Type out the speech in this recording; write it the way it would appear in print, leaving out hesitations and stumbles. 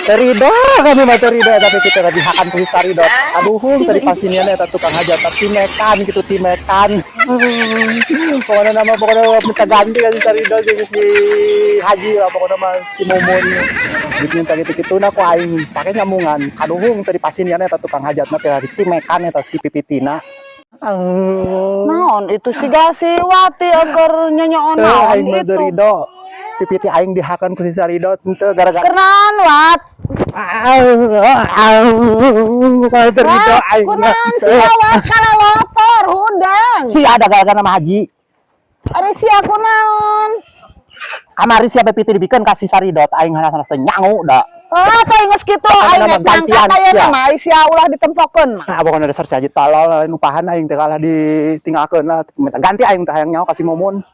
Teu rido kami mah, teu rido, tapi kita lagi hakan ku Saridot. Aduh, tadi pasinian eta tukang hajat timekan gitu, timekan. Pokoknya nama, pokoknya minta ganti kan si Saridot jeung si Haji lah, pokoknya mah si Mumun. Gitu minta gitu gitu nah ku aing pake nyamungan. Kaduhung tadi pasinian eta tukang hajatna teh timekan eta si pipitina. Naon itu siga si Wati agar nyonyoon Teu, naon aing mah itu. Teu rido. Pipiti aing dihakan ku si Saridot henteu gara-gara Kenaon, Wat? Bukan teu rido Wat, aing mah. kunaon sia, Wat, kalalotor hudang. Si ada gara-gara nama Haji. Ari sia kunaon? Kamari sia pipiti dibikeun ka si Saridot, aing hanas teu nyangu da. Ah, teh geus kitu Pokoknya aing nama rek gantian, mangkat aya sia. Mah ai sia ulah ditempokeun mah. Nah, pokoknya dasar si Haji tolol, nupahan aing teh kalah ditinggalkeun lah. Minta ganti aing teh hayang nyaho ka si Mumun.